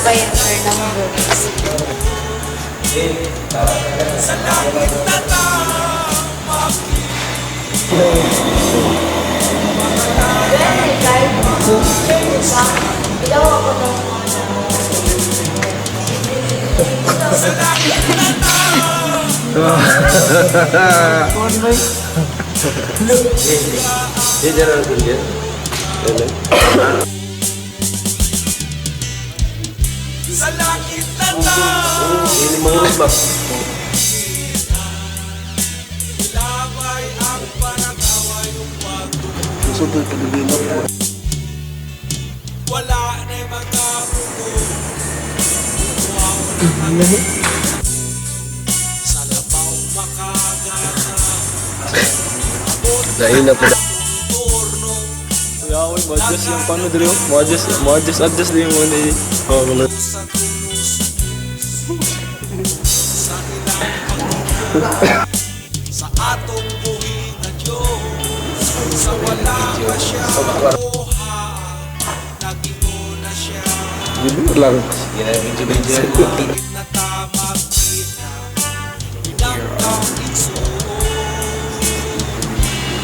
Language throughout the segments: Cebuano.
Pa yung sir number. Sa langit na ta Ilaw ako daw. Sa langit na ta. Sa langit na ta. Ilabay ang panagaway upang Susunod Pilipino po. wala na'y makapuno. Sa labaw makagata. Dahil na po. Torno. Kuya, mo-adjust yung paano diri. Mo-adjust, mo-adjust, adjust din mo ni. Oh, wala. Sa tulos sa ilang pagkukuha sa atong buhi nga Diyos, sa wala pa siya kuha, nag-ingon na siya. Dili lang. Na tama kita binangkang igsoon.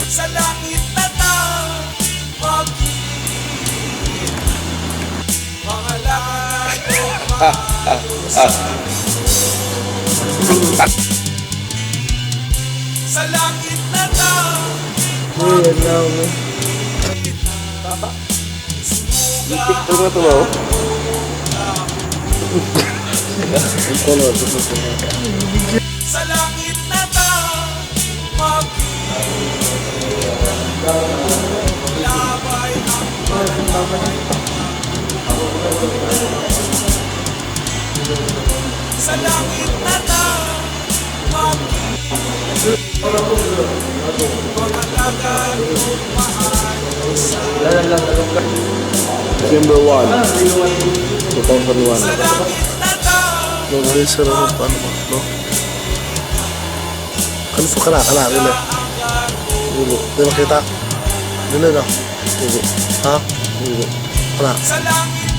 Sa langit na ta magkita, mga lahat sa langit na ta. Itik to nga to ba? Color, susunod. Sa langit na ta magkita. Labay ang sa langit na ta magkita. Pangalagaan mo maayo sa December 1, 2001. Sa langit na ta. No, dali sir, ano, paano ba? No? Ano po kana? Kana, dili. Dili. Di makita? Dili, no? Dili. Ha? Dili. Kana. Sa langit